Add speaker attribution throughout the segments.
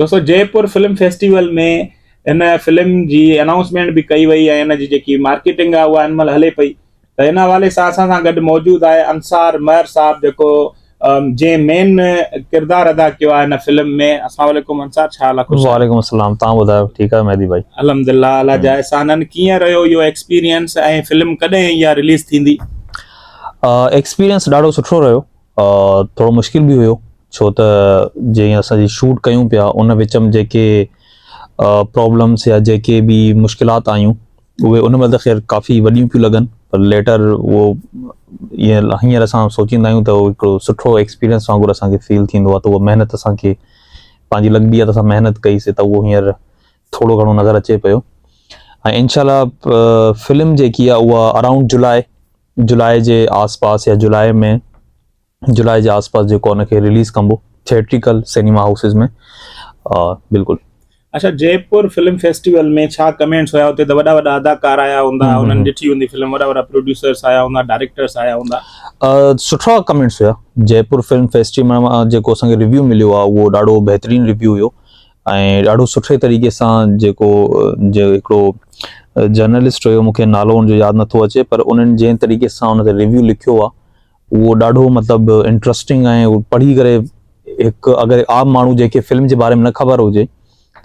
Speaker 1: دوستو Jaipur film festival ۾ هن film جي انائونسمينٽ به ڪئي وئي ۽ ان جي جيڪي مارڪيٽنگ آهي اها هن مهل هلي پئي ته ان حوالي سان اسان سان گڏ موجود آهي انصار مهر صاحب جيڪو جنهن مين ڪردار ادا ڪيو آهي هن فلم ۾ السلام عليڪم انصار ڇا حال آهي خوش
Speaker 2: وعليڪم السلام تان ٻڌايو ٺيڪ آهيو مهدي ڀائي
Speaker 1: الحمدلله الله جا احسانن ڪيئن رهيو اهو ايڪسپيرينس ۽ فلم ڪڏهن اها رليز ٿيندي
Speaker 2: ايڪسپيرينس ڏاڍو سٺو رهيو ٿورو مشڪل به هيو ڇو ته جيئن اسان جي شوٽ ڪيون پيا ان وچ ۾ جيڪي پرابلمس يا جيڪي به مشڪلات آيون اهي ان مهل ته خير ڪافي وڏيون پيون لڳن پر ليٽر اهو ائين هينئر اسان سوچيندا آهيون ته هڪڙو سٺو ايڪسپيرينس وانگر اسان کي فيل ٿيندو آهي ته اها محنت اسان کي پنهنجي لڳندي آهي ته اسان محنت ڪئي سي ته اهو هينئر ٿورو گهڻو نظر اچي پيو ۽ انشاء الله فلم جيڪي آهي اها اراؤنڊ جولاء جولاء جي آس پاس يا جولاء ۾ جولاء جي آس پاس جيڪو ان کي رليز ڪبو ٿيٽريڪل سئنيما هائوسز ۾ بلڪل.
Speaker 1: اڇا جئپور فلم فيسٽيول ۾ ڇا ڪمينٽس هيا اتي ته وڏا وڏا اداڪار آيا هوندا انهن ڏٺي هوندي فلم وڏا وڏا پروڊيوسرس آيا هوندا ڊائريڪٽرس آيا هوندا.
Speaker 2: سٺا ڪمينٽس هيا جئپور فلم فيسٽيول مان جيڪو اسان کي ريويو مليو آهي اهو ڏاڍو بهترين ريويو هيو ۽ ڏاڍو سٺي طريقي سان جيڪو هڪڙو جرنلسٽ هيو مونکي نالو ان جو ياد نٿو اچي پر انهن جنهن طريقي سان ان تي ريويو لکيو آهي اهو ڏاڍو مطلب انٽرسٽنگ ۽ اهو پڙهي ڪري هڪ اگر عام ماڻهو جنهن کي فلم جي باري ۾ نه خبر هجي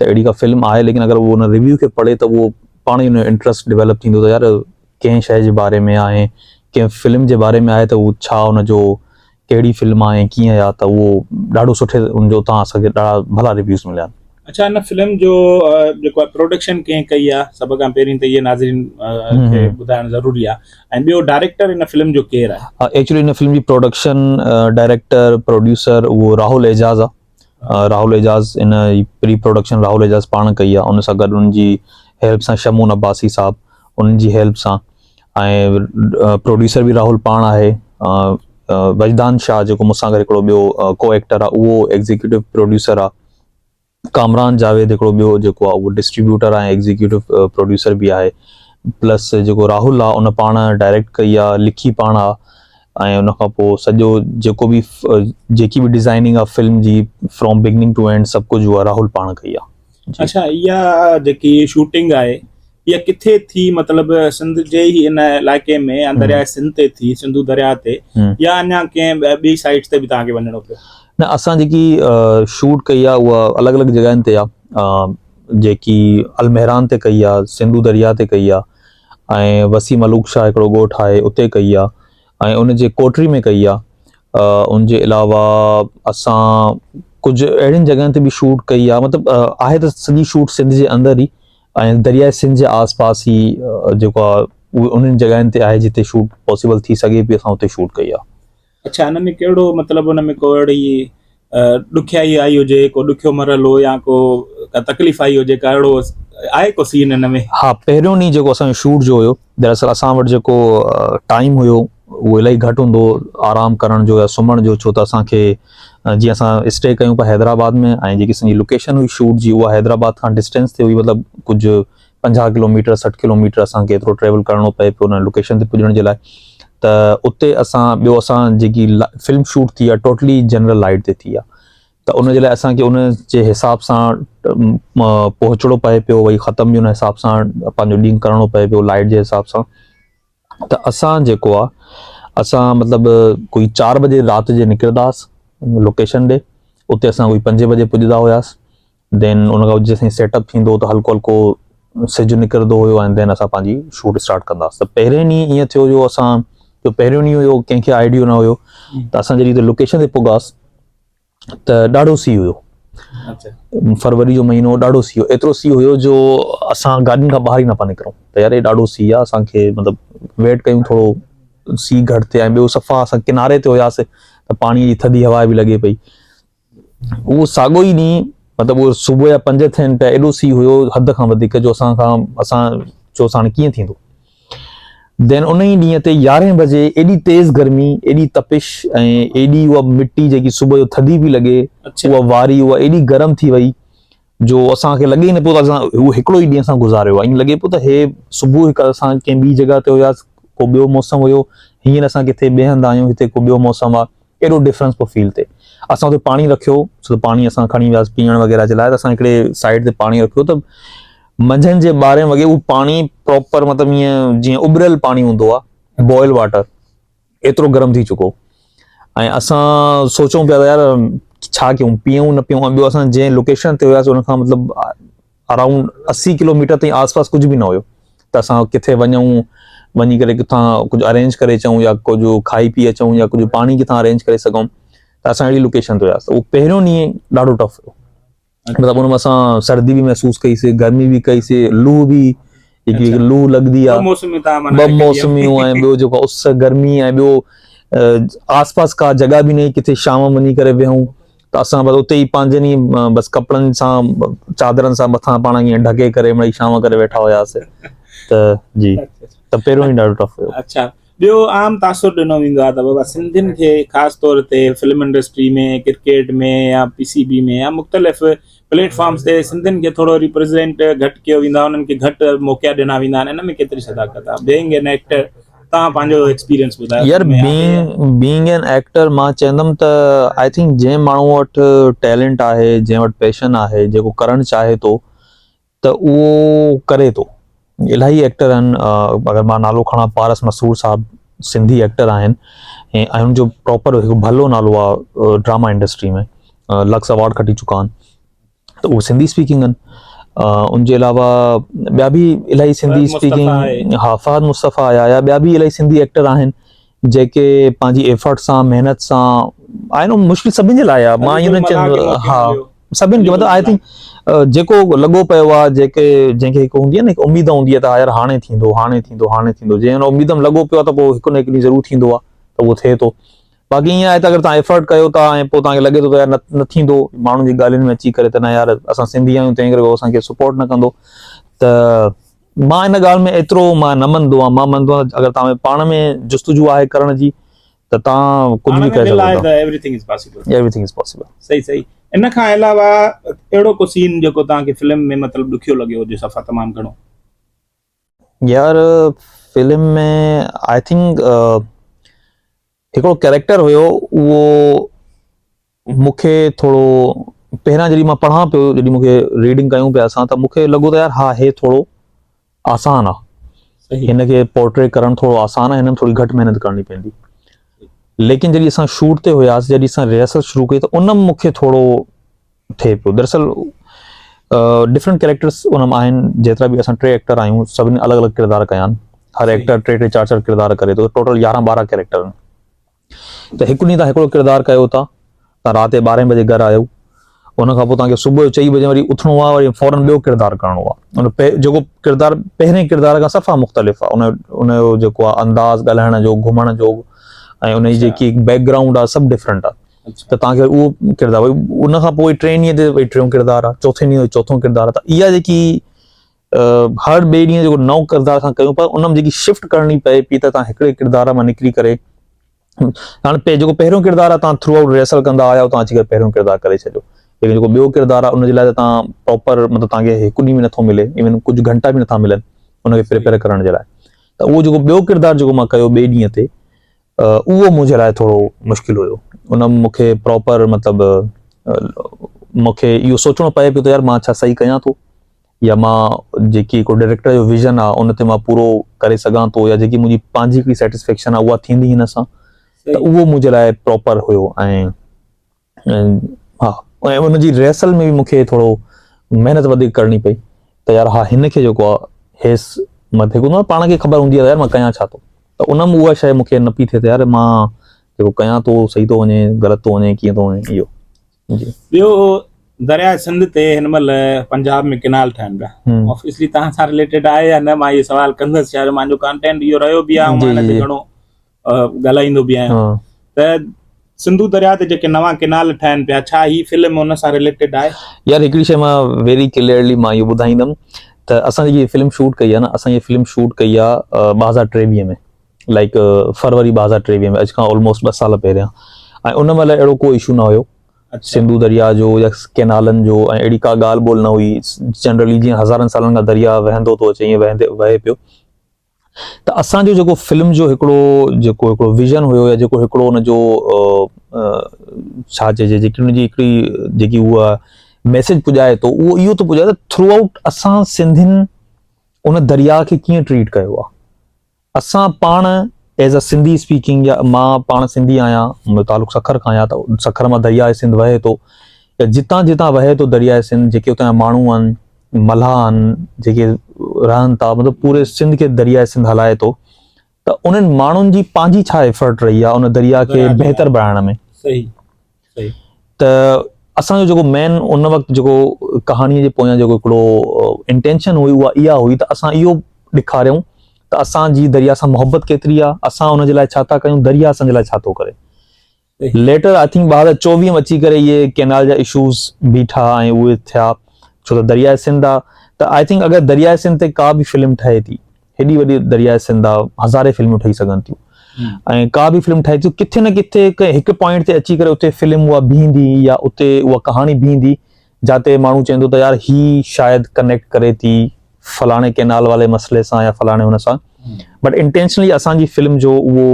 Speaker 2: ته اهڙي ڪا فلم آهي ليڪن اگر اهو ان ريويو کي پڙهي ته اهو پاڻ ئي ان جو انٽرسٽ ڊيولپ ٿيندو ته يار ڪنهن شيء جي باري ۾ آهي ڪنهن فلم جي باري ۾ آهي ته اهو ڇا ان جو ڪهڙي فلم آهي ۽ ڪيئن آ ته اهو ڏاڍو سٺي ان جو اتان اسان کي ڏاڍا ڀلا ريويوز مليا آهن.
Speaker 1: اڇا ان فلم جو جيڪو آهي پروڊڪشن ڪنهن ڪئي آهي سڀ کان پهرين ته اهي ناظرين کي ٻڌائڻ ضروري آهي ۽ ٻيو ڊائريڪٽر ان فلم جو ڪير آهي؟
Speaker 2: ايڪچولي ان فلم جي پروڊڪشن ڊائريڪٽر پروڊيوسر اهو راهول اعجاز آهي راهول اعجاز ان جي پري پروڊڪشن راهول اعجاز پاڻ ڪئي آهي ان سان گڏ ان جي هيلپ سان شمون عباسي صاحب ان جي هيلپ سان ۽ پروڊيوسر به راهول پاڻ آهي وجدان شاهه جيڪو مون سان گڏ هڪڙو ٻيو ڪو ايڪٽر آهي اهو ايگزيڪيوٽو پروڊيوسر آهي ڪامران جاويد هڪڙو ٻيو جيڪو آهي اهو ڊسٽريبيوٽر آهي ايگزيڪيوٽو پروڊيوسر به آهي پلس جيڪو راهول آهي ان پاڻ ڊائريڪٽ ڪئي آهي لکي پاڻ آهي ۽ ان کان پوء سڄو جيڪو به جيڪي به ڊزائننگ آهي فلم جي فرام بگننگ ٽو اينڊ سڀ ڪجهه اها راهول پاڻ ڪئي آهي
Speaker 1: اڇا اها جيڪي شوٽنگ آهي اها ڪٿي ٿي مطلب سنڌ جي ئي ان علائقي ۾ يا درياء سنڌ تي ٿي سنڌو درياء تي يا اڃا ڪنهن ٻي سائيٽ تي به توهان کي وڃڻو پيو؟
Speaker 2: نه اسان جيڪي شوٽ ڪئي آهي اها الڳ الڳ جڳهين تي آهي جيڪي المهران تي ڪئي آهي سنڌو درياء تي ڪئي آهي ۽ وسيع ملوڪ شاهه هڪڙو ڳوٺ آهي اتي ڪئي آهي ۽ ان جي ڪوٽري ۾ ڪئي آهي ان جي علاوه اسان ڪجهه اهڙين جڳهين تي به شوٽ ڪئي آهي مطلب آهي ته سڄي شوٽ سنڌ جي اندر ئي ۽ درياء سنڌ جي آس پاس ئي جيڪو آهي اهي انهن جڳهين تي آهي جتي شوٽ پاسيبل ٿي سگهي پئي اسان اتي شوٽ ڪئي آهي.
Speaker 1: اڇا ان ۾ ڪهڙو مطلب ان ۾ ڪو اهڙي ڏکيائي آئي هجي ڪو ڏکيو مرحلو يا ڪو ڪا تڪليف آئي هجي ڪا اهڙو آهي ڪو سين ان ۾؟
Speaker 2: ها پهريون ڏينهن جيڪو اسان جو شوٽ جو هيو دراصل اسان وٽ جيڪو ٽائيم هيو اهو الاهي گهٽ هوندو هو آرام ڪرڻ جو يا سمهڻ جو ڇو ته اسان کي جيئن اسان اسٽي ڪيون پيا حيدرآباد ۾ ۽ جيڪي اسان جي لوڪيشن هئي شوٽ جي اها حيدرآباد کان ڊسٽنس تي هئي مطلب ڪجهه 50 ڪلوميٽر 60 ڪلوميٽر اسان کي ايترو ٽريول ڪرڻو پئي پيو ان لوڪيشن تي پڄڻ جي لاء ته اتي اسان ٻيو اسان جيڪي فلم شوٽ ٿي آهي ٽوٽلي جنرل لائٽ تي ٿي آهي ته ان جي لاء اسان کي ان جي حساب سان پهچڻو پئي پيو وري ختم به ان حساب سان پنهنجو ڏينهن ڪرڻو پئي پيو لائٽ جي حساب سان ته اسان جيڪو آ اسان مطلب ڪوئي چار بجي رات جي نڪرنداس لوڪيشن ڏي اتي اسان ڪوئي پنجين بجي پڄندا هياس دين ان کان جيسين سيٽ اپ ٿيندو ته هلڪو هلڪو سج نڪرندو هيو ۽ دين اسان پنهنجي شوٽ اسٽارٽ ڪنداس ته پهرين ڏينهن ائين ٿيو جو اسان جو پهريون ڏينهن هيو ڪنهن کي آئيڊيو نه هيو ته اسان جڏهن لوڪيشن تي پڳاس ته ڏاڍو سيء هيو فروري جو مهينو ڏاڍو سيء هيو ايترو سيء هيو جو اسان گاڏين کان ٻاهر ئي نه پيا نڪرون ته يار هي ڏاڍو سيء آهي اسان کي مطلب ويٽ ڪيون ٿورو سيء گهٽ ٿئي ۽ ٻيو صفا اسان ڪناري تي هياسي ته پاڻي جي ٿڌي هوا به لڳي پئي اهو ساڳو ئي ڏينهن مطلب اهو صبح جا پنج ٿين پيا ايڏو سيء هيو حد کان وڌيڪ جو اسان کان اسان چيوس هاڻي ڪيئن ٿيندو دين ان ئي ڏينهن تي يارهين بجي ايڏي تيز گرمي، ايڏي تپش ۽ ايڏي اها مٽي جيڪي صبح جو ٿڌي پئي لڳي، اها واري اها ايڏي گرم ٿي وئي جو اسان کي لڳي ئي نه پيو ته اسان هو هڪڙو ئي ڏينهن اسان گذاريو آهي. ائين لڳي پيو ته هي صبح هڪ اسان ڪنهن ٻي جڳهه تي هياسين، ڪو ٻيو موسم هيو، هينئر اسان ڪٿي ٻئي هنڌ آهيون، هتي ڪو ٻيو موسم آهي. ايڏو ڊفرنس پيو فيل ٿئي. اسان اتي پاڻي رکيو ڇو ته پاڻي اسان کڻي وياسين پيئڻ وغيره جي لاء ته اسان هڪڙي سائيڊ تي پاڻي رکيو ته منجهند جي ٻارهين وڳي اهو پاڻي پراپر مطلب ائين جيئن اٻريل پاڻي هوندو آهي بوائل واٽر ايترو گرم ٿي چڪو ۽ اسان سوچون پيا ته يار ڇا ڪيون پيئون نه پيئون ۽ ٻيو اسان جنهن لوڪيشن تي هياسين ان کان مطلب اراؤنڊ 80 ڪلوميٽر تائين آس پاس ڪجهه به نه هيو ته اسان ڪٿي وڃون وڃي ڪري ڪٿان ڪجهه ارينج ڪري اچون يا ڪجهه کائي پي اچون يا ڪجهه پاڻي ڪٿان ارينج ڪري سگهون ته اسان اهڙي لوڪيشن تي هياسين اهو پهريون ڏينهن ڏاڍو ٽف هيو مطلب ان ۾ اسان سردي به محسوس ڪئي سي گرمي به ڪئي سي لو به جيڪي لو لڳندي آ ٻه موسميون ۽ ٻيو جيڪو اس گرمي ۽ ٻيو آس پاس ڪا جڳهه به نه ڪٿي شام وڃي ڪري ويهون ته اسان بس اتي ئي پنهنجن ئي بس ڪپڙن سان چادرن سان مٿان پاڻ ائين ڍڪي ڪري مڙئي ڇانو ڪري ويٺا هياسي ته جي ته پهريون ئي ڏاڍو ٽف هيو.
Speaker 1: اڇا ٻيو عام تاثر ڏنو ويندو آهي ته بابا سنڌين کي خاص طور تي فلم انڊسٽري ۾ ڪرڪيٽ ۾ يا پي سي بي ۾ يا مختلف پليٽ فارمز تي سنڌين کي ٿورو ريپريزينٽ گهٽ ڪيو ويندو آهي انهن کي گهٽ موقعا ڏنا ويندا آهن ان ۾ ڪيتري صداقت آهي بينگ اين ايڪٽر توهان پنهنجو ايڪسپيرينس ٻڌايو
Speaker 2: يار بينگ بينگ اين ايڪٽر مان چوندم ته I think جنهن ماڻهو وٽ ٽيلنٽ آهي جنهن وٽ پيشن آهي جيڪو ڪرڻ چاهي ٿو ته اهو ڪري ٿو الاهي ايڪٽر آهن اگر مان نالو کڻان پارس مسرور صاحب سنڌي ايڪٽر آهن ۽ ان جو پراپر هڪ ڀلو نالو آهي ڊراما انڊسٽري ۾ لڪس ايوارڊ کٽي چڪا آهن ته اهو سنڌي اسپيڪنگ آهن ان جي علاوه ٻيا به الاهي سنڌي اسپيڪنگ ها فهد مصطفيٰ آيا يا ٻيا به الاهي سنڌي ايڪٽر آهن جيڪي پنهنجي ايفرٽ سان محنت سان آهي نو مشڪل سڀني جي لاء آهي مان ائين نه چوندس ها سڀني کي مطلب I think جيڪو لڳو پيو آهي جيڪي جنهن کي هڪ هوندي آهي نه هڪ اميد هوندي آهي ته يار هاڻي ٿيندو هاڻي ٿيندو هاڻي ٿيندو جنهن اميد ۾ لڳو پيو آهي ته پوء هڪ نه هڪ ڏينهن ضرور ٿيندو آهي ته اهو ٿئي ٿو باقي ائين آهي ته اگر توهان ايفرٽ ڪيو ٿا ۽ پوء توهان کي لڳي ٿو ته يار نه ٿيندو ماڻهن جي ڳالهين ۾ اچي ڪري ته نه يار اسان سنڌي آهيون تنهن ڪري هو اسان کي سپورٽ نه ڪندو ته مان ان ڳالهه ۾ ايترو مان نه مندو آهيان مان مندو آهيان اگر توهان ۾ پاڻ ۾ جستجو آهي ڪرڻ جي ته توهان ڪجهه به ڪري سگهو ٿا
Speaker 1: everything is possible
Speaker 2: everything is possible
Speaker 1: صحيح صحيح ان کان علاوه اهڙو ڪو سين جيڪو توهان کي فلم ۾ مطلب ڏکيو لڳيو هجي صفا تمام گهڻو
Speaker 2: يار فلم ۾ I think هڪڙو ڪيريڪٽر هيو اهو مونکي ٿورو پهريان جڏهن مان پڙهان پيو جڏهن مونکي ريڊنگ ڪيون پيا اسان ته مونکي لڳو ته يار ها هي ٿورو آسان آ هن کي پورٽري ڪرڻ ٿورو آسان آ هن ۾ ٿوري گهٽ محنت ڪرڻي پوندي ليڪن جڏهن اسان شوٽ تي هياسين جڏهن اسان ريهرسل شروع ڪئي ته ان ۾ مونکي ٿورو ٿئي پيو دراصل ڊفرنٽ ڪيريڪٽرس ان ۾ آهن جيترا به اسان ٽي ايڪٽر آهيون سڀني الڳ الڳ ڪردار ڪيا آهن هر ايڪٽر ٽي ٽي چار چار ڪردار ڪري ٿو ٽوٽل يارهن ٻارهن ڪيريڪٽر آهن ته هڪ ڏينهن تان هڪڙو ڪردار ڪيو ٿا تان رات جي ٻارهين بجي گهر آيو ان کان پوء تان کي صبح جو چئي بجي وري اٿڻو آهي وري فورن ٻيو ڪردار ڪرڻو آهي ان جيڪو ڪردار پهرين ڪردار کان صفا مختلف آهي ان ان جو جيڪو آهي انداز ڳالهائڻ جو گهمڻ جو ۽ ان جي جيڪي بيڪ گرائونڊ آهي سڀ ڊفرنٽ آهي ته توهان کي اهو ڪردار وري ان کان پوء ٽئين ڏينهن تي وري ٽيون ڪردار آهي چوٿين ڏينهن چوٿون ڪردار آهي ته اها جيڪي هر ٻئي ڏينهن جيڪو نئون ڪردار اسان ڪيون پيا ان ۾ جيڪي شفٽ ڪرڻي پئي پئي ته توهان هڪڙي ڪردار مان نڪري ڪري هاڻي پي جيڪو پهريون ڪردار آهي توهان ٿرو آئوٽ ريهرسل ڪندا آيا توهان اچي ڪري پهريون ڪردار ڪري ڇڏيو ليڪن جيڪو ٻيو ڪردار آهي ان جي لاء ته توهان پراپر مطلب توهان کي هڪ ڏينهن به نٿو ملي ايون ڪجهه گهنٽا به نٿا ملن ان کي پريپيئر ڪرڻ جي لاء ته اهو جيڪو ٻيو ڪردار جيڪو مان ڪيو ٻئي ڏينهن تي اهو منهنجي لاء ٿورو مشڪل هيو ان مون کي پراپر مطلب مون کي اهو سوچڻو پئي پيو ته يار مان ڇا صحيح ڪيان ٿو يا مان جيڪي هڪڙو ڊائريڪٽر جو ويزن آهي ان تي مان پورو ڪري سگهان ٿو يا جيڪي منهنجي پنهنجي هڪڙي سيٽسفيڪشن آهي اها ٿيندي هن سان ته اهو منهنجي لاء پراپر هيو ۽ ها ۽ ان جي ريهرسل ۾ به مون کي ٿورو محنت وڌيڪ ڪرڻي پئي ته يار ها هن کي جيڪو آهي هيس مطلب هڪ هوندو آهي پاڻ کي خبر هوندي آهي يار مان ڪيان ڇا ٿو ته ان ۾ اها شيء مون کي نه پئي ٿئي ته يار مان جيڪو ڪيان ٿو صحيح ٿو وڃي غلط ٿو وڃي ڪيئن ٿو وڃي اهو
Speaker 1: جي ٻيو درياء سنڌ تي هن مهل پنجاب ۾ ڪينال ٺهن پيا آبويسلي توهان سان رليٽيڊ آهي يا نه مان اهو سوال ڪندس شايد منهنجو ڪانٽينٽ اهو رهيو به آهي مان هن تي گهڻو ڳالهائيندو به آهيان ته سنڌو درياء تي جيڪي نوان ڪينال ٺاهن پيا ڇا هي فلم ان سان رليٽيڊ آهي؟
Speaker 2: يار هڪڙي شيء مان ويري ڪليئرلي مان اهو ٻڌائيندم ته اسان جيڪي فلم شوٽ ڪئي آهي نه اسان هي فلم شوٽ ڪئي آهي 2023 ۾ لائڪ فروري 2023 ۾ اڄ کان آلموسٽ ٻه سال پهريان ۽ ان مهل اهڙو ڪو اشو نه هيو سنڌو درياء جو يا ڪينالن جو ۽ اهڙي ڪا ڳالهه ٻولهه نه هئي جنرلي جيئن هزارن سالن کان درياء وهندو ٿو اچي ائين وهندي وهي پيو ته اسان جو جيڪو فلم جو هڪڙو جيڪو هڪڙو ويزن هيو يا جيڪو هڪڙو ان جو ڇا چئجي جيڪي ان جي هڪڙي جيڪي اها ميسيج پڄائي ٿو اهو اهو ٿو پڄائي ته ٿرو آئوٽ اسان سنڌين ان درياء کي ڪيئن ٽريٽ ڪيو آهي اسان پاڻ ايز ا سنڌي اسپيڪنگ يا مان پاڻ سنڌي آهيان منهنجو تعلق سکر کان آهي ته سکر مان درياء سنڌ وهي ٿو يا جتان جتان وهي ٿو درياء سنڌ جيڪي اتان جا ماڻهو آهن ملاح آهن جيڪي رهن ٿا مطلب پوري سنڌ کي درياء سنڌ هلائي ٿو ته انهن ماڻهن جي پنهنجي ڇا ايفرٽ رهي آهي ان درياء کي بهتر بڻائڻ ۾
Speaker 1: صحيح صحيح
Speaker 2: ته اسان جو جيڪو مين ان وقت جيڪو ڪهاڻي جي پويان جيڪو هڪڙو انٽينشن هئي اها اها هئي ته اسان اهو ڏيکاريون ته اسان جي دريا سان محبت ڪيتري آهي اسان ان جي لاء ڇا ٿا ڪيون دريا اسان جي لاء ڇا ٿو ڪري ليٽر I think 2024 ۾ اچي ڪري اهي ڪينال جا اشوز بيٺا ۽ اهي ٿيا ڇو ته درياء سنڌ آ ته I think اگر درياء سنڌ تي ڪا به فلم ٺهي ٿي هيڏي وڏي درياء سنڌ آ هزارين فلمون ٺهي سگهن ٿيون ۽ ڪا به فلم ٺهي ٿي ڪٿي نه ڪٿي ڪنهن هڪ پوائنٽ تي اچي ڪري اتي فلم اها بيهندي يا اتي اها ڪهاڻي بيهندي جاتي ماڻهو چوندو ته يار هي شايد ڪنيڪٽ ڪري ٿي فلاڻي ڪينال والي مسئلي سان يا فلاڻي هن سان بٽ انٽينشنلي اسان جي فلم جو اهو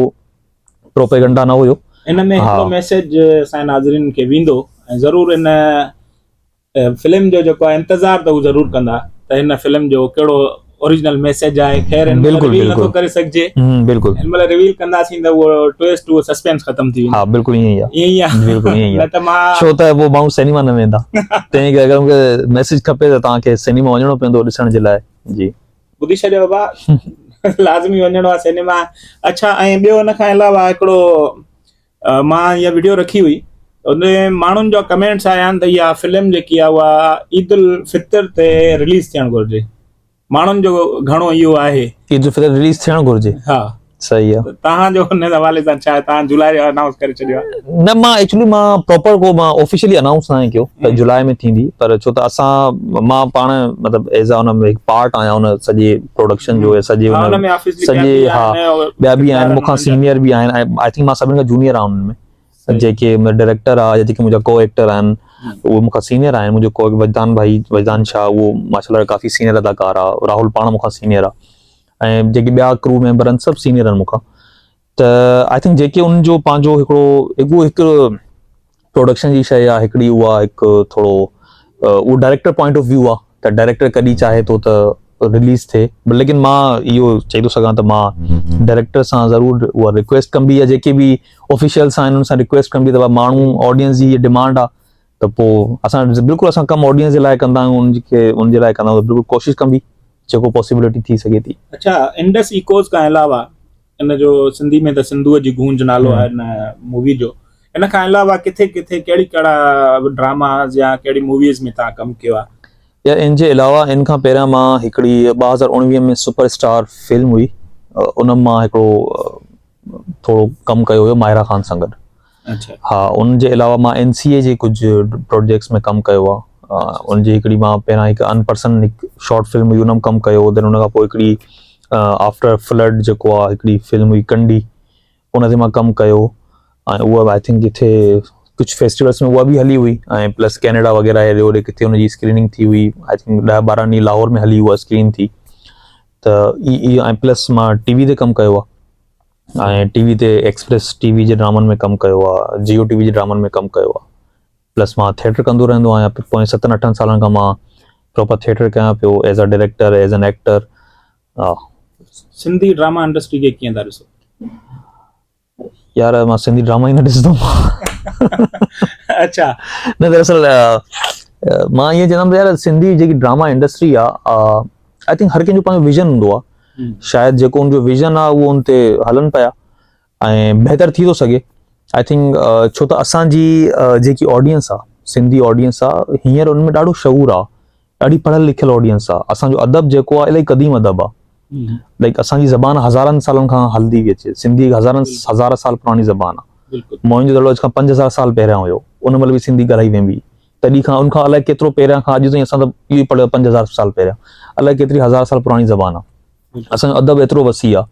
Speaker 2: پروپيگنڊا نه هيو.
Speaker 1: ان ۾ هڪڙو ميسيج اسان جي ناظرين کي ويندو ۽ ضرور ان فلم جو جيڪو آهي انتظار ته هو ضرور ڪندا ته هن فلم جو ڪهڙو اوريجنل ميسيج آهي. خير هن مهل ريويل نٿو ڪري سگهجي،
Speaker 2: بلڪل
Speaker 1: هن مهل ريويل ڪنداسين ته اهو ٽوئسٽ اهو سسپينس ختم ٿي ويندو.
Speaker 2: ها بلڪل ائين ئي آهي،
Speaker 1: ائين ئي آهي،
Speaker 2: بلڪل ائين ئي
Speaker 1: آهي. نه ته مان
Speaker 2: ڇو ته پوء ماڻهو سئنيما نه ويندا، تنهن ڪري اگر مونکي ميسيج کپي ته توهان کي سئنيما وڃڻو پوندو ڏسڻ جي لاء. جي
Speaker 1: ٻڌي ڇڏيو بابا، لازمي وڃڻو آهي سئنيما. اڇا ۽ ٻيو ان کان علاوه هڪڙو مان اها وڊيو رکي هئي ان ۾ ماڻهن جا ڪمينٽس آيا آهن ته اها فلم جيڪي آهي اها عيد الفطر تي رليز ٿيڻ گهرجي. ماڻهن جو گهڻو اهو آهي
Speaker 2: عيد الفطر رليز ٿيڻ گهرجي.
Speaker 1: ها
Speaker 2: صحيح آهي.
Speaker 1: توهان جو ان حوالي سان ڇا آهي؟ توهان جولاء جو انائونس ڪري ڇڏيو آهي.
Speaker 2: نه مان ايڪچولي مان پراپر ڪو مان آفيشلي انائونس ناهي ڪيو ته جولاء ۾ ٿيندي پر ڇو ته اسان مان پاڻ مطلب ايز ان ۾ هڪ پارٽ آهيان ان سڄي پروڊڪشن جو يا سڄي
Speaker 1: ان
Speaker 2: ۾ سڄي ها ٻيا به آهن مون کان سينيئر به آهن ۽ I think مان سڀني کان جونيئر آهيان انهن ۾ جيڪي منهنجا ڊائريڪٽر آ يا جيڪي منهنجا ڪو ايڪٽر آهن اهي مون کان سينيئر آهن. منهنجو ڪو وجدان ڀائي وجدان شاهه اهو ماشاء الله ڪافي سينيئر اداڪار آ، راهول پاڻ مون کان سينيئر آ ۽ جيڪي ٻيا ڪرو ميمبر آهن سڀ سينيئر آهن مون کان. ته I think جيڪي انهن جو پنهنجو هڪڙو اهو هڪ پروڊڪشن جي شيء آهي هڪڙي اها هڪ ٿورو اهو ڊائريڪٽر پوائنٽ آف ويو آهي ته ڊائريڪٽر ڪڏهن چاهي ٿو ته رليز ٿئي بٽ ليڪن مان اهو چئي ٿو سگهان ته مان ڊائريڪٽر سان ضرور اها رڪويسٽ ڪنبي يا جيڪي به آفيشلس آهن انهن سان رڪويسٽ ڪنبي ته ماڻهو آڊينس جي هي ڊمانڊ آهي ته پوء اسان بلڪل اسان ڪم آڊينس جي لاء ڪندا آهيون ان کي ان جي لاء ڪندا آهيون بلڪل ڪوشش ڪنبي جيڪو پاسيبلٽي ٿي سگهي ٿي.
Speaker 1: اڇا انڊس ايڪوز کان علاوه ان جو سنڌي ۾ ته سنڌوء جي گونج نالو آهي ان مووي جو، ان کان علاوه ڪٿي ڪٿي ڪهڙي ڪهڙا ڊراماز يا ڪهڙي موويز ۾ توهان ڪم ڪيو آهي؟
Speaker 2: يار ان جي علاوه ان کان پهريان مان هڪڙي 2019 ۾ سپر اسٽار فلم هئي ان مان هڪڙو ٿورو ڪم ڪيو هيو ماهره خان سان گڏ.
Speaker 1: اڇا.
Speaker 2: ها ان جي علاوه مان اين سي اي جي ڪجهه پروجيڪٽس ۾ ڪم ڪيو آهي. ان جي هڪڙي مان پهريان هڪ ان پرسن هڪ شارٽ فلم هئي ان ۾ ڪم ڪيو دين ان کان پوء هڪڙي آفٽر فلڊ جيڪو آهي هڪڙي فلم هئي ڪنڊي ان تي مان ڪم ڪيو ۽ اها به I think ڪٿي ڪجهه فيسٽيولس ۾ اها به هلي هئي ۽ پلس ڪينيڊا وغيره هيڏي هوڏي ڪٿي ان جي اسڪريننگ ٿي هئي I think 10 12 ڏينهن لاهور ۾ هلي اها اسڪرين ٿي ته ۽ پلس مان ٽي وي تي ڪم ڪيو آهي ۽ ٽي وي تي ايڪسپريس ٽي وي جي ڊرامن ۾ ڪم ڪيو آ، جيو ٽي وي جي ڊرامن ۾ ڪم ڪيو آ. پلس مان ٿيٽر ڪندو رهندو آهيان، پوئين ستن اٺن سالن کان مان پراپر ٿيٽر ڪيان پيو as a director, as an actor.
Speaker 1: Sindhi drama industry کي ڪيئن ٿا ڏسو؟
Speaker 2: يار مان سنڌي ڊراما ئي نه ڏسندو
Speaker 1: اڇا.
Speaker 2: نه دراصل مان ائين چوندم ته يار سنڌي جيڪي ڊراما انڊسٽري آ I think هر ڪنهن جو پنهنجو ويزن هوندو آ، شايد جيڪو ان جو ويزن آ اهو ان تي هلن پيا ۽ بهتر ٿي ٿو سگهي I think ڇو ته اسان جي جيڪي آڊينس آ سنڌي آڊينس آ هينئر ان ۾ ڏاڍو شعور آ، ڏاڍي پڙهيل لکيل آڊينس آ. اسان جو ادب جيڪو آ الاهي قديم ادب آ، لائڪ اسان جي زبان هزارن سالن کان هلندي پئي اچي. سنڌي هڪ هزارن هزار سال پراڻي زبان آ. موهن جو دڙو اڄ کان 5000 سال پهريان هيو، ان مهل به سنڌي ڳالهائي ويندي هئي. تڏهن کان ان کان الائي ڪيترو پهريان کان اڄ تائين اسان ته اهو ئي پڙهيو 5000 سال پهريان، الائي ڪيتري هزار سال پراڻي زبان آ. اسان جو ادب ايترو وسيع آ.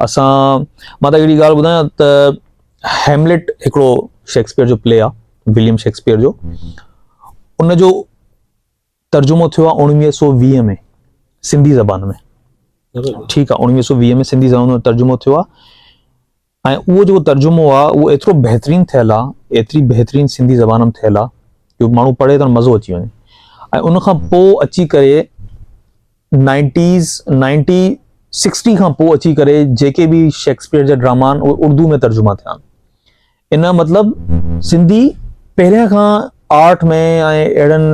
Speaker 2: اسان مان ته هڪڙي ڳالهه ٻڌايان ته هيملٽ هڪڙو شيڪسپيئر جو پلي آ، وليم شيڪسپيئر جو، ان جو ترجمو ٿيو آ 1920 ۾ سنڌي زبان ۾. ٺيڪ آ، 1920 ۾ سنڌي زبان ۾ ترجمو ٿيو آ ۽ اهو جيڪو ترجمو آ اهو ايترو بهترين ٿيل آ، ايتري بهترين سنڌي زبان ۾ ٿيل آ جو ماڻهو پڙهي ته مزو اچي وڃي ۽ ان کان پوء اچي ڪري نائنٽيز نائنٽي سڪسٽي کان پوء اچي ڪري جيڪي به شيڪسپيئر جا ڊراما آهن اهي اردو ۾ ترجما ٿيا آهن ان مطلب سنڌي پهريان کان آرٽ ۾ ۽ اهڙن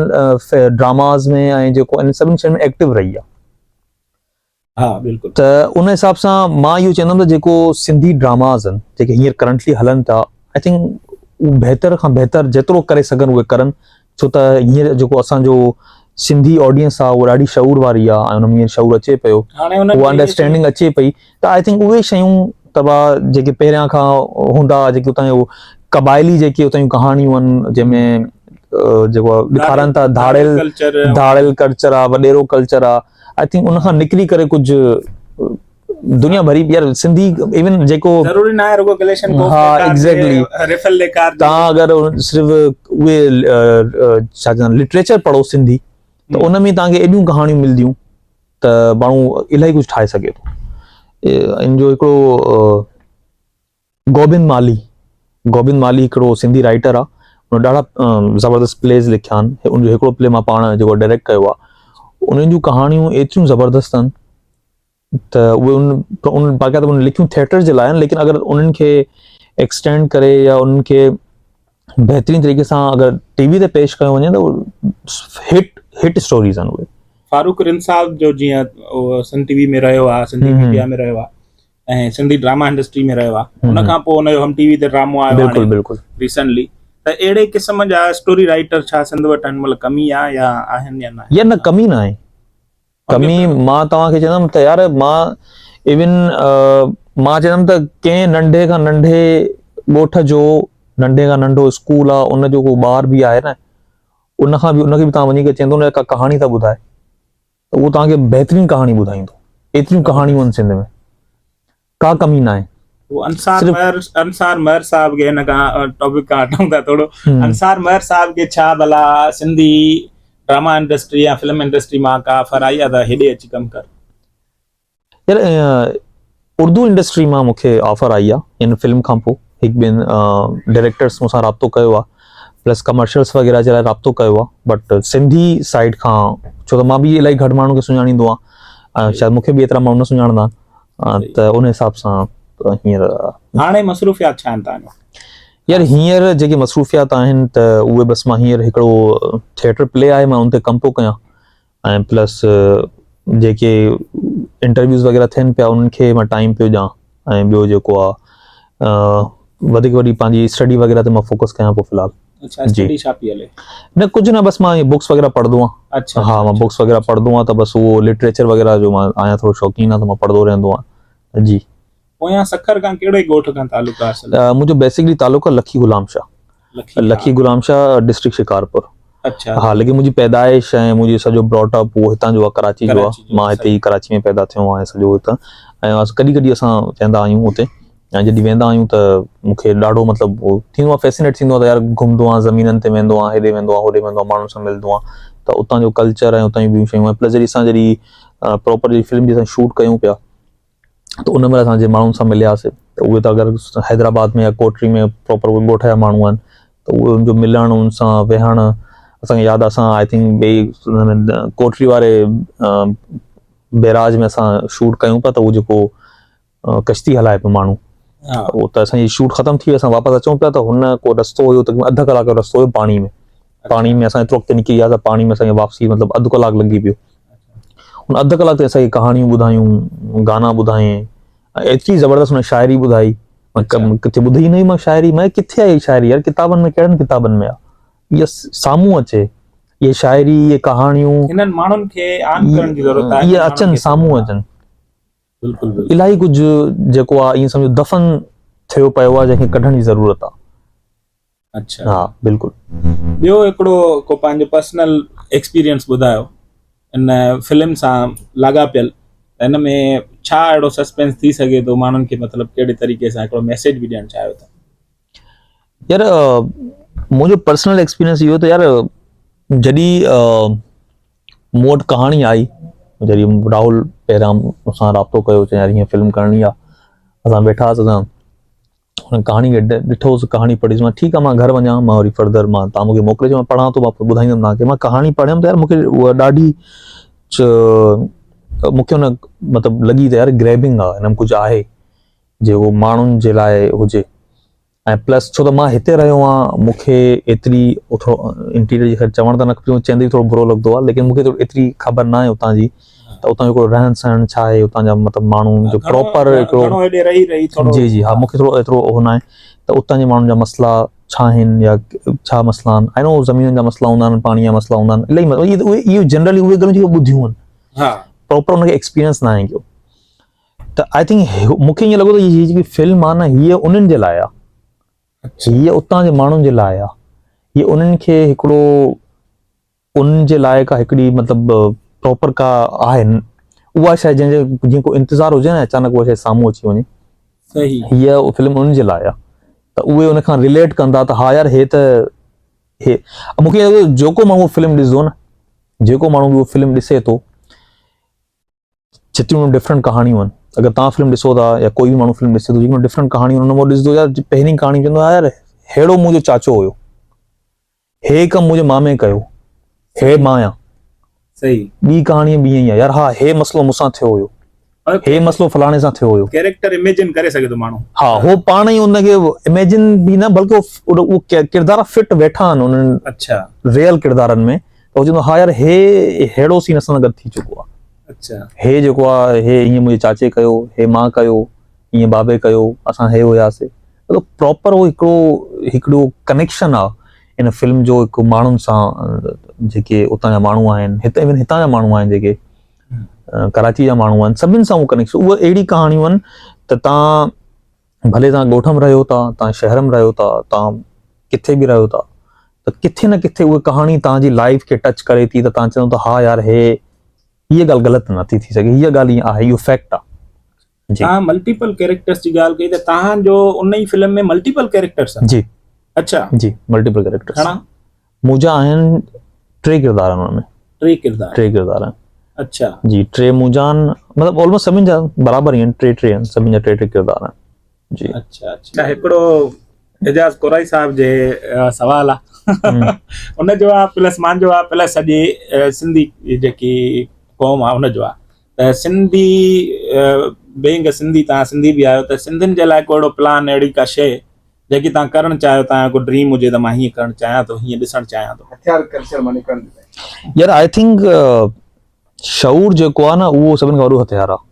Speaker 2: ڊراماز ۾ ۽ جيڪو ان سڀني شين ۾ ايڪٽو رهي آهي
Speaker 1: ها بلڪل
Speaker 2: ته ان حساب سان مان اهو چوندم ته جيڪو سنڌي ڊراماز آهن جيڪي هينئر ڪرنٽلي هلن ٿا I think بهتر کان بهتر جيترو ڪري سگهن اهي ڪرن ڇو ته هينئر جيڪو اسان جو سنڌي آڊينس آهي اها ڏاڍي شعور واري آهي ۽ ان ۾ هينئر شعور اچي پيو اها انڊرسٽينڊنگ اچي پئي ته I think اهي شيون تبا جيڪي پهريان کان هوندا جيڪي اتان جو قبائلي جيڪي اتان جون ڪهاڻيون آهن جنهن ۾ جيڪو ڏيکارن ٿا ڌاڙيل ڌاڙيل ڪلچر آهي وڏيرو ڪلچر آهي I think ان کان نڪري ڪري ڪجهه دنيا ڀري يار سنڌي ايون جيڪو
Speaker 1: ضروري نه آهي رڳو ڪليشن ڪوف
Speaker 2: ها ايگزيڪٽلي
Speaker 1: ريفل ڏيکار
Speaker 2: تان اگر صرف اهي ڇا چوندا لٽريچر پڙهو سنڌي ته ان ۾ تان کي ايڏيون ڪهاڻيون ملديون ته ماڻهو الاهي ڪجهه ٺاهي سگهي ٿو ان جو هڪڙو گوبند مالهي، گوبند مالهي هڪڙو سنڌي رائيٽر آ ان ڏاڍا زبردست پليز لکيا آهن ان جو هڪڙو پلي مان پاڻ جيڪو ڊائريڪٽ ڪيو آ انهن جون ڪهاڻيون ايتريون زبردست آهن ته اهي ان ان باقاعده ان لکيون ٿيٽر جي لاء آهن ليڪن اگر انهن کي ايڪسٽينڊ ڪري يا انهن کي بهترين طريقي سان اگر ٽي وي تي پيش ڪيو وڃي ته هٽ هٽ اسٽوريز آهن اهي.
Speaker 1: فاروق رند صاحب جو جيئن سنڌ ٽي وي ۾ رهيو آ سنڌي ميڊيا ۾ رهيو آ ۽ سنڌي ڊراما انڊسٽري ۾ رهيو آهي ان کان پوء ان جو هم ٽي وي تي ڊرامو آيو
Speaker 2: بلڪل بلڪل
Speaker 1: ريسنٽلي ته اهڙي قسم جا اسٽوري رائيٽر ڇا سنڌ وٽ هن مهل ڪمي آ يا آهن يا نه
Speaker 2: يا نه ڪمي نه آهي ڪمي مان توهان کي چوندم ته يار مان ايون مان چوندم ته ڪنهن ننڍي کان ننڍي ڳوٺ جو ننڍي کان ننڍو اسڪول آ ان جو ڪو ٻار به آهي نه ان کان به ان کي به توهان وڃي ڪري چوندو نه ڪا ڪهاڻي ٿا ٻڌائي ته اهو توهان کي بهترين ڪهاڻي ٻڌائيندو. ايتريون ڪهاڻيون آهن سنڌ ۾ ڪا ڪمي ناهي.
Speaker 1: هو انصار مهر انصار مهر صاحب کي هن کان ٽاپڪ کان هٽون ٿا ٿورو انصار مهر صاحب کي ڇا ڀلا سنڌي ڊراما انڊسٽري يا فلم انڊسٽري مان ڪا آفر آئي آ ته هيڏي اچي ڪم ڪر.
Speaker 2: يار اردو انڊسٽري مان مونکي آفر آئي آ ان فلم کان پو هڪ ٻن ڊائريڪٽرس مون سان رابطو ڪيو آ پلس ڪمرشلس وغيره جي لاء رابطو ڪيو آ بٽ سنڌي سائيڊ کان ڇو ته مان به الاهي گهٽ ماڻهن کي سڃاڻيندو آهيان شايد مونکي به ايترا ماڻهو نه سڃاڻندا آهن ته ان حساب سان هينئر
Speaker 1: هاڻي مصروفيات ڇا آهن تنهنجو؟
Speaker 2: يار هينئر جيڪي مصروفيات آهن ته اهي بس مان هينئر هڪڙو ٿيٽر پلي آهي مان ان تي ڪم پيو ڪيان ۽ پلس جيڪي انٽرويوز وغيره ٿين پيا انهن کي مان ٽائيم پيو ڏيان ۽ ٻيو جيڪو آ وڌيڪ وري پنهنجي اسٽڊي وغيره تي مان فوڪس ڪيان پيو في الحال.
Speaker 1: اڇا اسٽڊي ڇا پئي هلي؟
Speaker 2: نه ڪجهه نه بس مان بڪس وغيره پڙهندو آهيان.
Speaker 1: اڇا
Speaker 2: ها مان بڪس وغيره پڙهندو آهيان ته بس اهو لٽريچر وغيره جو مان آهيان ٿورو شوقين آهيان ته مان پڙهندو رهندو آهيان جي.
Speaker 1: پويان سکر کان ڪهڙي ڳوٺ کان تعلق آهي اصل؟
Speaker 2: منهنجو بيسڪلي تعلق آهي لکي غلام شاهه لکي غلام شاهه ڊسٽرڪٽ شڪارپور
Speaker 1: اڇا
Speaker 2: ها ليڪن منهنجي پيدائش ۽ منهنجي سڄو براٽ اپ اهو هتان جو آهي ڪراچي جو آهي مان هتي ئي ڪراچي ۾ پيدا ٿيو آهيان سڄو هتان ۽ ڪڏهن ڪڏهن اسان ويندا آهيون اتي ۽ جڏهن ويندا آهيون ته مونکي ڏاڍو مطلب ٿيندو آهي فيسينيٽ ٿيندو آهي ته يار گهمندو آهيان زمينن تي ويندو آهيان هيڏي ويندو آهيان هوڏي ويندو آهيان ماڻهن سان ملندو آهيان ته اتان جو ڪلچر ۽ اتان جون ٻيون شيون ۽ پلس جڏهن اسان جڏهن پراپر جڏهن فلم جي اسان شوٽ ڪيون پيا ته ان مهل اسان جي ماڻهن سان ملياسي ته اهي ته اگر حيدرآباد ۾ يا ڪوٽڙي ۾ پراپر اهي ڳوٺ جا ماڻهو آهن ته اهي ان جو ملڻ ان سان ويهڻ اسان کي ياد آهي اسان I think ٻئي ڪوٽڙي واري بيراج ۾ اسان شوٽ ڪيون پيا ته اهو جيڪو ڪشتي هلائي پيو ماڻهو اهو ته اسان جي شوٽ ختم ٿي وئي اسان واپس اچون پيا ته هن ڪو رستو هيو تقريبن اڌ ڪلاڪ جو رستو هيو پاڻي ۾ پاڻي ۾ اسان ايترو اڳتي نڪري وياسي پاڻي ۾ اسان کي واپسي مطلب اڌ ڪلاڪ لڳي پيو هن اڌ ڪلاڪ تائين اسان کي ڪهاڻيون ٻڌايون، گانا ٻڌايائين ۽ ايتري زبردست هن شاعري ٻڌائي، مان ڪٿي ٻڌي ئي نه هئي مان شاعري، مان ڪٿي آهي هي شاعري يار ڪتابن ۾ ڪهڙن ڪتابن ۾ آ، اها سامهون اچي اهي شاعري اهي ڪهاڻيون.
Speaker 1: هنن ماڻهن کي عام ڪرڻ جي ضرورت آهي.
Speaker 2: اهي اچن سامهون اچن.
Speaker 1: بلڪل بلڪل.
Speaker 2: الاهي ڪجهه جيڪو آ ائين سمجهو دفن ٿيو پيو آ جنهن کي ڪڍڻ جي ضرورت آ.
Speaker 1: اڇا
Speaker 2: ها بلڪل.
Speaker 1: ٻيو هڪڙو ڪو پنهنجو پرسنل ايڪسپيرينس ٻڌايو ان فلم سان لاڳاپيل ته ان ۾ ڇا اهڙو سسپينس ٿي سگهي ٿو ماڻهن کي مطلب ڪهڙي طريقي سان هڪڙو ميسيج به ڏيڻ چاهيو ٿا.
Speaker 2: يار منهنجو پرسنل ايڪسپيرينس اهو ته يار جڏهن مون وٽ ڪهاڻي آئي جڏهن راهول پهريان مون سان رابطو ڪيو چيائين يار هيئن فلم ڪرڻي آ اسان ويٺا هئاسين اسان هن ڪهاڻي کي ڏٺو ڪهاڻي پڙهي مان ٺيڪ آ مان گهر وڃان مان وري فردر مان تان مونکي موڪلي ڇڏيو مان پڙهان ٿو مان پوء ٻڌائيندم تان کي مان ڪهاڻي پڙهيم ته يار مونکي اها ڏاڍي مونکي ان مطلب لڳي ته يار گريبنگ آ هن ۾ ڪجهه آهي جيڪو ماڻهن جي لاء هجي ۽ پلس ڇو ته مان هتي رهيو آهيان مون کي ايتري ٿورو انٽيريئر جي خير چوڻ ته نه کپي چوندي ٿورو برو لڳندو آهي ليڪن مون کي ٿوري ايتري خبر نه آهي اتان جي ته اتان جو هڪڙو رهڻ سهڻ ڇا آهي اتان جا مطلب ماڻهو جو پراپر هڪڙو جي جي ها مون کي ٿورو ايترو اهو نه آهي ته اتان جي ماڻهن جا مسئلا ڇا آهن يا ڇا مسئلا آهن آئي نو زمينن جا مسئلا هوندا آهن پاڻي جا مسئلا هوندا آهن الاهي اهي اهي جنرلي اهي ڳالهيون جيڪي ٻڌيون آهن ها پراپر ان کي ايڪسپيرينس نه آهي ڪيو ته I think مون کي ائين لڳو ته هي جيڪي فلم آ نه هيء انهن جي لاء آ هيء اتان جي ماڻهن جي لاء آ هيء انهن کي هڪڙو انهن جي لاء ڪا هڪڙي مطلب پراپر ڪا آهي اها شيء جنهن جو جيئن ڪو انتظار هجي نه اچانڪ اها شيء سامهون اچي وڃي صحيح هيء فلم انهن جي لاء آ ته اهي ان کان رليٽ ڪندا ته ها يار هي ته هي مون کي جيڪو ماڻهو فلم ڏسندو نه جيڪو ماڻهو به فلم ڏسي ٿو جيتريون ڊفرنٽ ڪهاڻيون آهن اگر توهان فلم ڏسو ٿا يا ڪوئي به ماڻهو فلم ڏسي ٿو جيڪي ڊفرنٽ ڪهاڻيون آهن ان مان ڏسندو يار پهرين ڪهاڻي چوندو يار ههڙو منهنجو چاچو هيو هي ڪم منهنجي مامي ڪيو هي مان آهيان
Speaker 1: صحيح
Speaker 2: ٻي ڪهاڻي به ائين ئي آهي يار ها هي مسئلو مون سان ٿيو هيو هي مسئلو فلاڻي سان ٿيو هيو
Speaker 1: ڪيريڪٽر اميجن ڪري سگهي ٿو ماڻهو
Speaker 2: ها هو پاڻ ئي ان کي اميجن به نه بلڪه اهو ڪردار فٽ ويٺا آهن انهن
Speaker 1: اڇا
Speaker 2: ريئل ڪردارن ۾ ته هو چوندو ها يار هي ههڙو سين اسان سان گڏ ٿي چڪو آهي
Speaker 1: اڇا
Speaker 2: هي جيڪو آ هي ائين منهنجي چاچي ڪيو هي مان ڪيو ائين بابي ڪيو اسان هي هياسي مطلب پراپر هو هڪڙو هڪڙو ڪنيڪشن آ ان فلم جو هڪ ماڻهن سان جيڪي اتان جا ماڻهو آهن هت ايون هتان جا ماڻهو آهن جيڪي ڪراچي جا ماڻهو آهن سڀن سان هو ڪنيڪشن اهي اهڙي ڪهاڻيون آهن ته تان ڀلي تان ڳوٺ ۾ رهيو ٿا تان شهر ۾ رهيو ٿا تان ڪٿي به رهيو ٿا ته ڪٿي نه ڪٿي اها ڪهاڻي تان جي لائف کي ٽچ ڪري ٿي ته تان چوندو ته ها يار هي هيء ڳالهه غلط نه ٿي ٿي سگهي هيء ڳالهه ائين آهي اهو فيڪٽ آهي
Speaker 1: جي تان ملٽيپل ڪيريڪٽرز جي ڳالهه ڪئي ته تان جو ان ئي فلم ۾ ملٽيپل ڪيريڪٽرز آهن
Speaker 2: جي
Speaker 1: اڇا
Speaker 2: جي ملٽيپل ڪيريڪٽرز
Speaker 1: گهڻا
Speaker 2: منهنجا آهن ٽي ڪردار آهن ان ۾
Speaker 1: ٽي ڪردار
Speaker 2: ٽي ڪردار آهن
Speaker 1: اڇا
Speaker 2: جي ٽي منهنجا آهن مطلب آلموسٽ سڀن جا برابر ئي آهن ٽي ٽي آهن سڀن جا ٽي ٽي ڪردار آهن جي
Speaker 1: اڇا اڇا هڪڙو اعجاز ڪورائي صاحب جي سوال آ ان جو آ پلس مان جو آ پلس سڄي سنڌي جيڪي قوم آ ان جو آ ته سنڌي بينگ سنڌي تان سنڌي به آهيو ته سنڌين جي لاء ڪو اهڙو پلان اهڙي ڪا شيء جيڪي توهان ڪرڻ چاهيو توهان جو ڪو ڊريم هجي ته مان هيئن ڪرڻ چاهيان ٿو هيئن ڏسڻ چاهيان ٿو.
Speaker 3: هٿيار ڪلچر مان نڪرڻ جي لاء.
Speaker 2: يار I think شعور جيڪو آهي نه اهو سڀني کان وڏو هٿيار آهي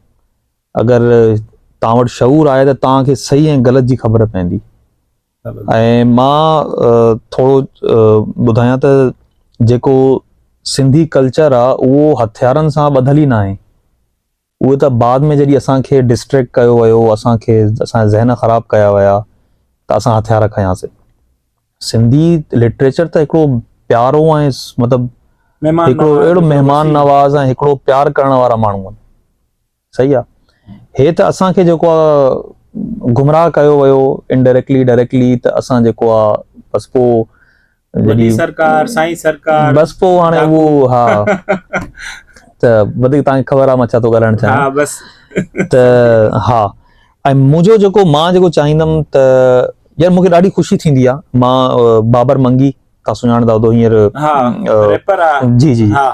Speaker 2: اگر توهان وٽ شعور آهي ته توهان کي صحيح ۽ غلط جي خبر پوندي ۽ مان ٿورو ٻڌايان ته جيڪو سنڌي ڪلچر آهي اهو هٿيارن سان ٻڌل ئي ناهي اهي ته بعد ۾ جڏهن اسان کي ڊسٽريڪٽ ڪيو ويو، اسان کي اسان جا ذهن خراب ڪيا ويا ته اسان هٿيار کنياسي. سنڌي لٽريچر ته هڪڙو پيارو ۽ مطلب هڪڙو اهڙو مهمان نواز ۽ هڪڙو پيار ڪرڻ وارا ماڻهو آهن. صحيح آ. هي ته اسان کي جيڪو آ گمراهه ڪيو ويو انڊائريڪٽلي ڊائريڪٽلي ته اسان جيڪو آ بس پو
Speaker 1: وڏي سرڪار سائين سرڪار
Speaker 2: بس پو هاڻي اهو ها ته وڌيڪ تان کي خبر آ مان ڇا ٿو ڳالهائڻ چاهيان
Speaker 1: ها بس
Speaker 2: ته ها ۽ منهنجو جيڪو مان جيڪو چاهيندم ته يار مونکي ڏاڍي خوشي ٿيندي آ مان بابر منگي تان سڃاڻندا هوندو هينئر
Speaker 1: ها ريپر آ
Speaker 2: جي جي
Speaker 1: ها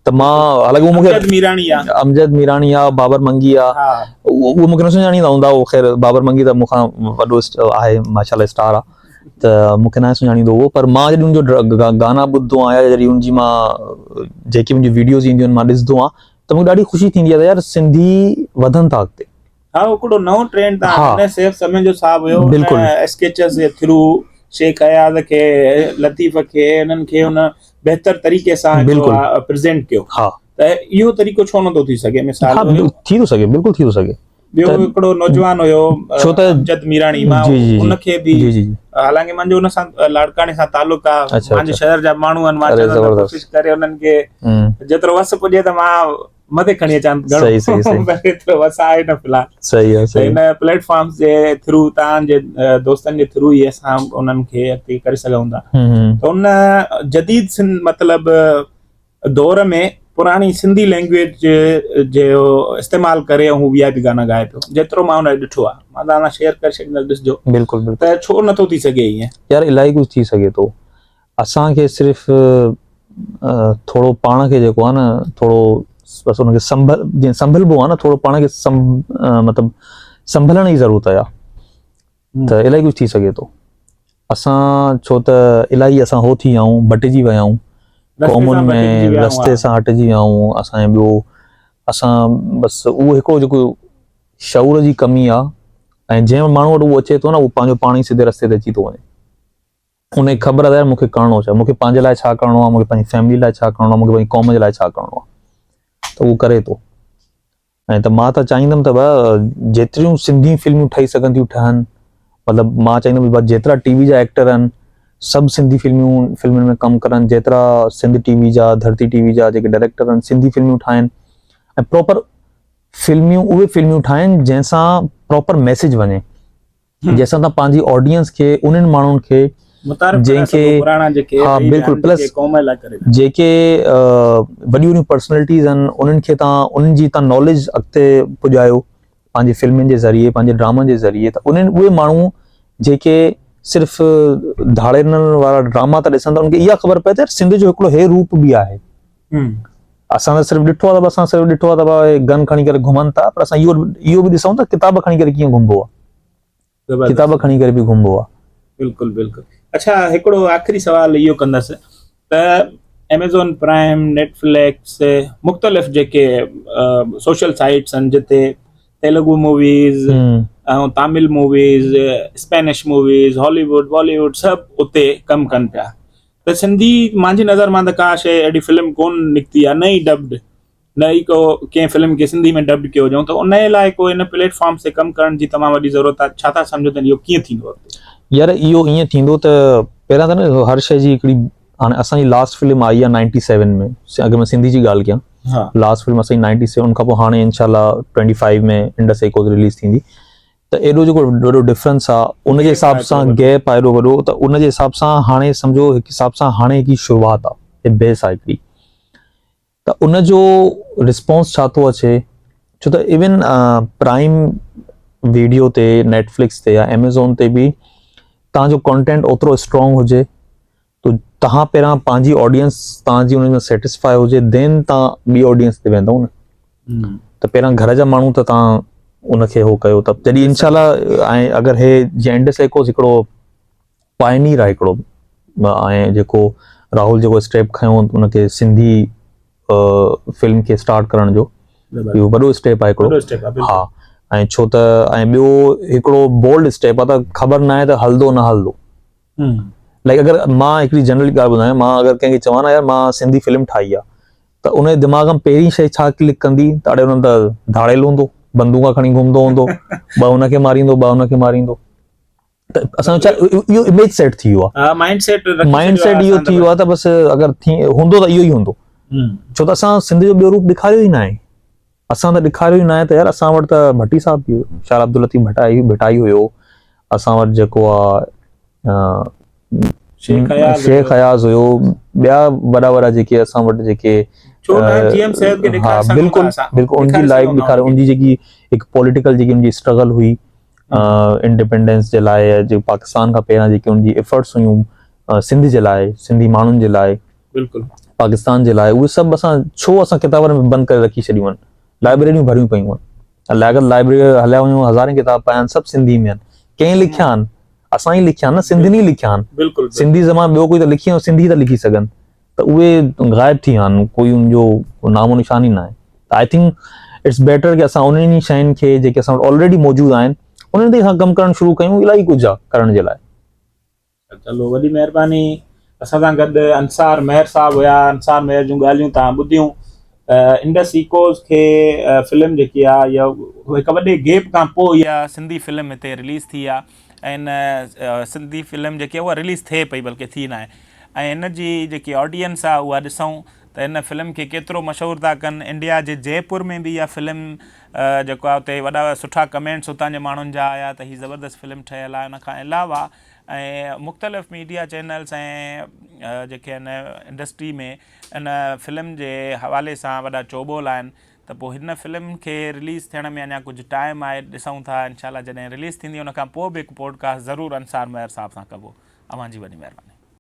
Speaker 2: ته مان حالانڪه هو مونکي
Speaker 1: امجد ميراڻي آ
Speaker 2: امجد ميراڻي آ بابر منگي آ
Speaker 1: ها
Speaker 2: اهو مونکي نه سڃاڻيندا هوندا اهو خير بابر منگي ته مون کان وڏو آهي ماشاءالله اسٽار آ ته مون کي ناهي سڃاڻيندو اهو پر مان جڏهن ان جو گانا ٻڌندو آهيان يا جڏهن ان جي مان جيڪي به ان جون ويڊيوز اينديون آهن مان ڏسندو آهيان ته مون کي ڏاڍي خوشي ٿيندي آهي ته يار سنڌي وڌن ٿا اڳتي.
Speaker 1: ها هڪڙو نئون ٽرينڊ ته آهي نه سيف سميجو صاحب هيو
Speaker 2: بلڪل
Speaker 1: اسڪيچز جي ٿرو شيخ اياز کي لطيف کي انهن کي ان بهتر طريقي سان
Speaker 2: بلڪل
Speaker 1: پريزنٽ ڪيو
Speaker 2: ها
Speaker 1: ته اهو طريقو ڇو نٿو ٿي سگهي مثال
Speaker 2: ها ٿي ٿو سگهي بلڪل ٿي ٿو سگهي
Speaker 1: ٻيو هڪڙو نوجوان هيو
Speaker 2: ڇو ته
Speaker 1: امجد ميراڻي مان ان کي به
Speaker 2: جي جي
Speaker 1: حالانڪه منهنجو ان سان لاڙڪاڻي سان تعلق آ منهنجي شهر جا ماڻهو آهن مان چوندو ڪوشش ڪري انهن کي جيترو وس پڄي ته مان مٿي کڻي اچان
Speaker 2: گهڻو صحيح صحيح صحيح
Speaker 1: پر ايترو وس آهي نه في الحال
Speaker 2: صحيح آ صحيح
Speaker 1: هن پليٽ فارمز جي ٿرو تان جي دوستن جي ٿرو ئي اسان انهن کي اڳتي ڪري سگهون ٿا ته ان جديد سن مطلب دور ۾ پراڻي سنڌي لينگويج جو استعمال ڪري ۽ هو وي آء پي گانا ڳائي پيو جيترو مان ان ڏٺو آهي مان توهان سان شيئر ڪري ڇڏيندس ڏسجو.
Speaker 2: بلڪل بلڪل.
Speaker 1: ته ڇو نٿو ٿي سگهي ائين؟
Speaker 2: يار الاهي ڪجهه ٿي سگهي ٿو اسان کي صرف ٿورو پاڻ کي جيڪو آهي نه ٿورو بس ان کي سنڀل جيئن سنڀلبو آهي نه ٿورو پاڻ کي مطلب سنڀلڻ جي ضرورت آهي ته الاهي ڪجهه ٿي سگهي ٿو اسان ڇو ته الاهي اسان هو ٿي ويا آهيون بٽجي ويا آهيون قومن ۾ رستي سان هٽجي ويا آهيون اسان ٻيو اسان بس اهو هڪڙو جيڪو شعور جي ڪمي آهي ۽ جنهن ماڻهو وٽ اهو اچي ٿو نه اهو پنهنجو پاڻ ئي سڌي رستي تي اچي ٿو وڃي ان کي خبر آهي ته مون کي ڪرڻو ڇا مون کي پنهنجي لاء ڇا ڪرڻو آهي مون کي پنهنجي فيملي لاء ڇا ڪرڻو آهي مون کي پنهنجي قوم جي لاء ڇا ڪرڻو آهي ته اهو ڪري ٿو ۽ ته مان ته چاهيندم ته جيتريون سنڌي فلمون ٺهي سگهن ٿيون ٺهن مطلب مان چاهيندم ته جيترا ٽي وي جا ايڪٽر آهن سڀ سنڌي فلمون فلمن ۾ ڪم ڪرن جيترا سنڌ ٽي وي جا ڌرتي ٽي وي جا جيڪي ڊائريڪٽر آهن سنڌي فلمون ٺاهن ۽ پراپر فلميون اهي فلميون ٺاهن جنهن سان پراپر ميسج وڃي جنهن سان تان پنهنجي آڊينس کي انهن ماڻهن کي
Speaker 1: متعارف
Speaker 2: جنهن کي
Speaker 1: پراڻا جيڪي
Speaker 2: ها بلڪل پلس
Speaker 1: قوم لاء ڪري
Speaker 2: جيڪي وڏيون وڏيون پرسنالٽيز آهن انهن کي تان انهن جي تان ناليج اڳتي پڄايو پنهنجي فلمن جي ذريعي پنهنجي ڊرامن جي ذريعي ته انهن اهي ماڻهو جيڪي صرف ڌاڙيلن وارا ڊراما ٿا ڏسن ته انهن کي اها خبر پئي ته سنڌ جو هڪڙو هي روپ به آهي اسان ته صرف ڏٺو آهي ته اسان صرف ڏٺو آهي ته گن کڻي ڪري گهمن ٿا پر اسان اهو اهو به ڏسون ته ڪتاب کڻي ڪري ڪيئن گهمبو آهي ڪتاب کڻي ڪري به گهمبو آهي.
Speaker 1: بلڪل بلڪل اڇا هڪڙو آخري سوال اهو ڪندس ته ايميزون پرائم نيٽ فليڪس مختلف جيڪي سوشل سائيٽس آهن جتي Telugu movies ۽ Tamil movies Spanish movies Hollywood Bollywood سڀ اتي ڪم ڪن پيا ته سنڌي مانجي نظر مان ته ڪا شيء اهڙي فلم ڪون نڪتي آهي نه ئي ڊبڊ نه ئي ڪو ڪنهن فلم کي سنڌي ۾ ڊبڊ ڪيو هجون ته ان لاء ڪو ان پليٽ فارمس تي ڪم ڪرڻ جي تمام وڏي ضرورت آهي ڇا ٿا سمجهو ته اهو ڪيئن ٿيندو اڳتي؟
Speaker 2: يار اهو ائين ٿيندو ته پهريان ته نه هر شيء جي هڪڙي هاڻي اسان جي لاسٽ فلم آئي آهي نائنٽي سيون ۾ اگر مان سنڌي جي ڳالهه ڪيان لاسٽ فلم اسان جي نائنٽي سيون کان پوء هاڻي انشاء الله ٽوئنٽي فائيو ۾ انڊس ايڪوز رليز ٿيندي ته ايڏو جيڪو وڏو ڊفرنس آ ان جي حساب سان گيپ آ ايڏو وڏو ته ان جي حساب سان هاڻي سمجهو هڪ حساب سان هاڻي هڪ شروعات آ هي بيس آ هڪڙي ته ان جو رسپانس ڇا ٿو اچي ڇو ته ايون پرائم ويڊيو تي نيٽ فلڪس تي يا ايميزون تي به تان جو ڪانٽينٽ اوترو اسٽرانگ هجي تو تهان پهريان پنهنجي آڊينس تهان جي ان ۾ سيٽسفائي هجي دين تهان ٻي آڊينس تي ويندو نه ته پهريان گهر جا ماڻهو ته تهان ان کي هو ڪيو ته جڏهن انشاء الله ۽ اگر هي جي انڊس ايڪوز هڪڙو پائنير آهي هڪڙو ۽ جيڪو راهول جيڪو اسٽيپ کنيو ان کي سنڌي فلم کي اسٽارٽ ڪرڻ جو اهو وڏو اسٽيپ آهي هڪڙو ها ۽ ڇو ته ۽ ٻيو هڪڙو بولڊ اسٽيپ آهي ته خبر نه آهي ته هلندو نه هلندو لائڪ اگر مان هڪڙي جنرل ڳالهه ٻڌايان مان اگر ڪنهن کي چوان نه يار مان سنڌي فلم ٺاهي آ ته ان جي دماغ ۾ پهرين شيء ڇا ڪلڪ ڪندي ته اڙي ان ته ڌاڙيل هوندو بندوقا کڻي گهمندو هوندو ٻه ان کي ماريندو ٻه ان کي ماريندو ته اسان ڇا اهو اميج سيٽ ٿي ويو
Speaker 1: آ مائنڊ سيٽ
Speaker 2: مائنڊ سيٽ اهو ٿي ويو آ ته بس اگر ٿي هوندو ته اهو ئي هوندو ڇو ته اسان سنڌ جو ٻيو روپ ڏيکاريو ئي نه آهي اسان ته ڏيکاريو ئي ناهي ته يار اسان وٽ ته ڀٽي صاحب به هيو شاهه عبداللطيف ڀٽائي ڀٽائي هيو اسان وٽ جيڪو آ شيخ اياز هيو ٻيا وڏا وڏا جيڪي اسان وٽ جيڪي ها بلڪل بلڪل ان جي لائف ڏيکاريو ان جي جيڪي هڪ پوليٽيڪل جيڪي ان جي اسٽرگل هئي انڊيپينڊنس جي لاء جيڪي پاڪستان کان پهريان جيڪي ان جي افرٽس هيون سنڌ جي لاء سنڌي ماڻهن جي لاء
Speaker 1: بلڪل
Speaker 2: پاڪستان جي لاء اهي سڀ اسان ڇو اسان ڪتابن ۾ بند ڪري رکي ڇڏيون آهن لائبريريون ڀريون پيون آهن اگر لائبريري هليا وڃون هزارين ڪتاب پيا آهن سڀ سنڌي ۾ آهن ڪنهن لکيا آهن اسان ئي لکيا آهن نه سنڌين ئي لکيا آهن
Speaker 1: بلڪل
Speaker 2: سنڌي زبان ٻيو ڪوئي ته لکي ۽ سنڌي ته لکي سگهن ته اهي غائب ٿي ويا آهن ڪوئي ان جو نام و نشان ئي نه آهي ته I think it's better ڪي اسان انهن ئي شين کي جيڪي اسان وٽ آلريڊي موجود آهن انهن تي اسان ڪم ڪرڻ شروع ڪيون الاهي ڪجهه آهي ڪرڻ جي لاء.
Speaker 1: چلو وڏي مهرباني اسان سان گڏ انصار مهر صاحب هيا انصار مهر جون ڳالهيون تان ٻڌيون انڊس ايڪوز کي فلم جيڪي آ اها هڪ وڏي گيپ کان پوء اها سنڌي فلم هتي رليز ٿي آ ۽ ان سنڌي فلم جيڪي اها رليز ٿئي پئي بلڪه ٿي ناهي ۽ ان جي جيڪي آڊينس آ اها ڏسون ته ان فلم کي ڪيترو مشهور ٿا ڪن انڊيا جي جئپور ۾ به اها فلم جيڪو آ اتي وڏا سٺا ڪمينٽس اتان جي ماڻهن جا آيا ته هي زبردست فلم ٺهيل آ ان کان علاوه ۽ مختلف ميڊيا چينلز ۽ جيڪي آهن انڊسٽري ۾ ان فلم جي حوالي سان وڏا چوٻول آهن ته پوء هن فلم کي رليز ٿيڻ ۾ اڃا ڪجهه ٽائيم آهي ڏسون ٿا انشاء الله جڏهن رليز ٿيندي ان کان پوء به هڪ پوڊ ڪاسٽ ضرور انصار مهر صاحب سان ڪبو اوهان جي وڏي مهرباني.